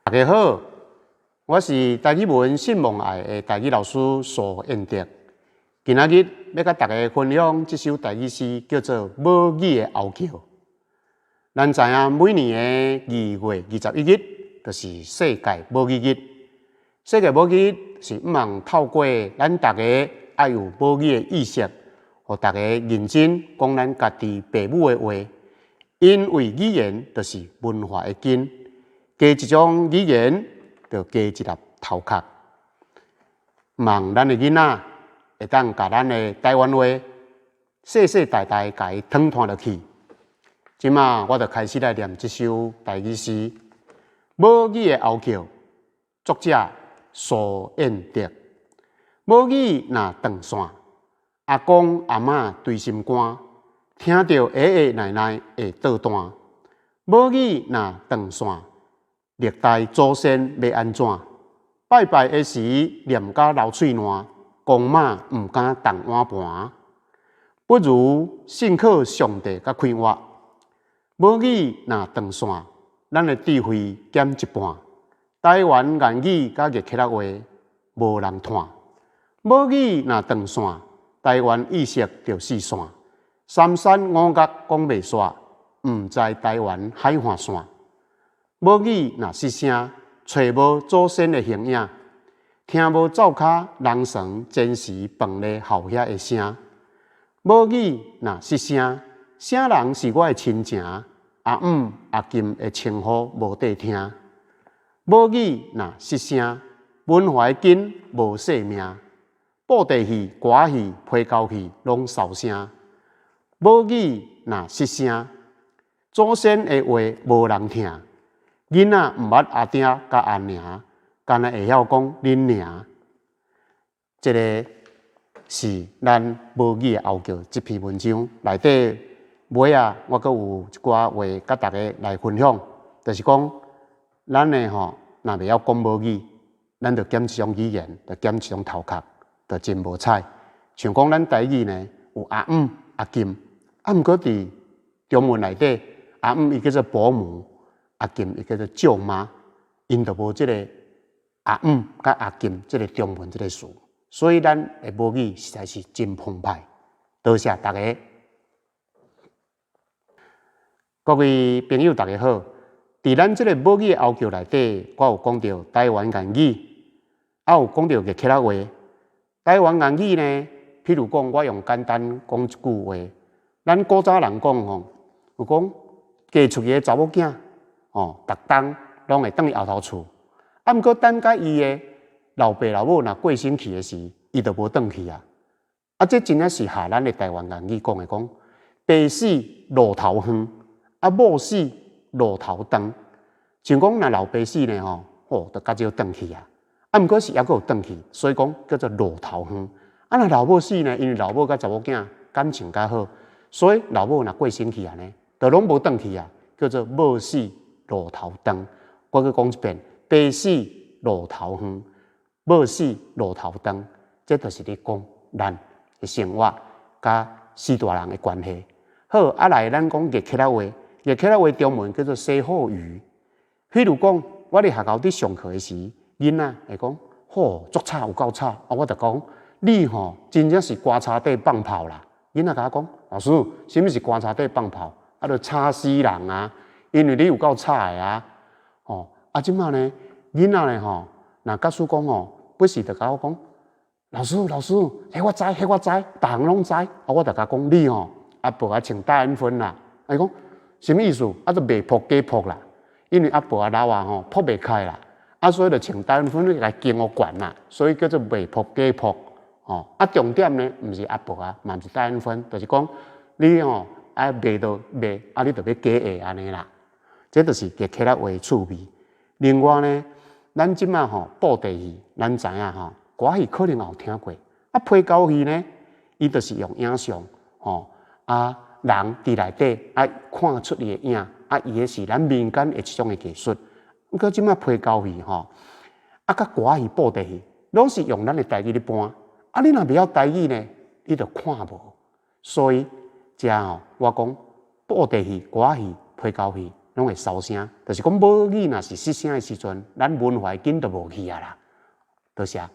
大家好，我是台語文信望愛的台語老師蘇彥德。今仔日欲佮大家分享這首台語詩，叫做《母語的號叫》。咱知影每年的2月21日，就是世界母語日。世界母語日是向望透過咱逐家愛有母語的意識，予逐家認真講咱家己爸母的話，因為語言就是文化的根。加一種語言，就加一粒頭殼。望咱的囡仔會當共咱的台灣話世世代代共伊傳傳落去。這馬我就開始來念這首台語詩《母語的號叫》，作者蘇彥德。母語若斷線，阿公阿嬤捶心肝，聽著爺爺奶奶會倒彈。母語若斷線，歷代祖先欲按怎？拜拜的時念甲流喙瀾，公媽毋敢動碗盤，不如信靠上帝較快活。母語若斷線，咱的智慧減一半。台灣言語佮月客話無人傳。母語若斷線，台灣意識就四散。三山五岳講袂煞，毋知台灣海岸線。母語若失聲，揣無祖先的形影，聽無灶跤人床煎時飯咧鱟遐的聲。母語若失聲，啥人是我的親情？阿姆阿金的稱呼無得聽。母語若失聲，文化的根無性命。布袋戲、歌仔戲、皮膠戲攏收聲。母語若失聲，祖先的話無人聽。囡仔毋捌阿爹佮阿娘，干焦會曉講恁娘。這个是咱母語的號叫這篇文章內底尾仔，我閣有一寡話佮大家來分享，就是講咱的吼，若袂曉講母語，咱就減一種語言，就減一種頭殼，就真無彩。像講咱台語呢，有阿姆、阿金，啊，毋過佇中文內底，阿姆伊叫做伯母，阿金伊叫做舅媽，𪜶就無這个阿姆佮阿金這个中文這个詞，所以咱的母語實在是真澎湃。多謝大家，各位朋友大家好。佇咱這个母語的號叫內底，我有講著台灣言語，也有講著客家話。台灣言語呢，譬如講，我用簡單講一句話，咱古早人講吼，有講嫁出去的查某囝。哦，逐冬攏會轉去後頭厝，啊，毋過等甲伊的老爸老母若過身去的時，伊就無轉去啊。啊，這真正是合咱的台灣言語講的講，爸死路頭遠，啊某死路頭長。像講若老爸死呢吼，哦，就較少轉去啊。啊，毋過是猶閣有轉去，所以講叫做路頭遠。啊，若老母死呢，因為老母佮查某囝感情較好，所以老母若過身去啊呢，就攏無轉去啊，叫做某死路頭長。我閣講一遍，爸死路頭遠，某死路頭長，這就是咧講咱的生活佮死大人的關係。好，啊來，咱講月客話，月客話中文叫做歇後語。譬如講，我佇學校佇上課的時，囡仔會講：吼，足吵，有夠吵！啊，我就講，你吼真正是棺柴底放炮啦。囡仔共我講，老師，啥物是棺柴底放炮？啊，就吵死人啊！因為你有夠吵的啊！吼，啊，這馬呢，囡仔呢吼，若假使講吼，不時就共我講，老師，老師，彼我知，彼我知，逐項攏知。啊，我就共講，你吼，阿婆仔穿大煙熏啦。伊講，啥物意思？啊，就袂噗假噗啦。因為阿婆仔老啊吼，噗袂開啦。啊，所以就穿大煙熏來敬予懸啦，所以叫做袂噗假噗。吼，啊，重點呢，毋是阿婆仔，嘛毋是大煙熏，就是講你吼愛賣就賣，啊，你就欲假下按呢啦。這就是客家話的趣味。另外呢，咱這馬吼布袋戲，咱知影吼，歌仔戲可能也有聽過。啊，皮膠戲呢，伊就是用影像吼，啊，人佇內底啊看出伊的影，啊，伊彼是咱民間的一種的藝術。毋過這馬皮膠戲吼，啊，佮歌仔戲、布袋戲，攏是用咱的台語咧搬。啊，你若袂曉台語呢，你就看無。所以，遮吼，我講布袋戲、歌仔戲、皮膠戲。攏會收聲。就是講母語若是失聲的時陣，咱文化緊就無去啊啦。多謝。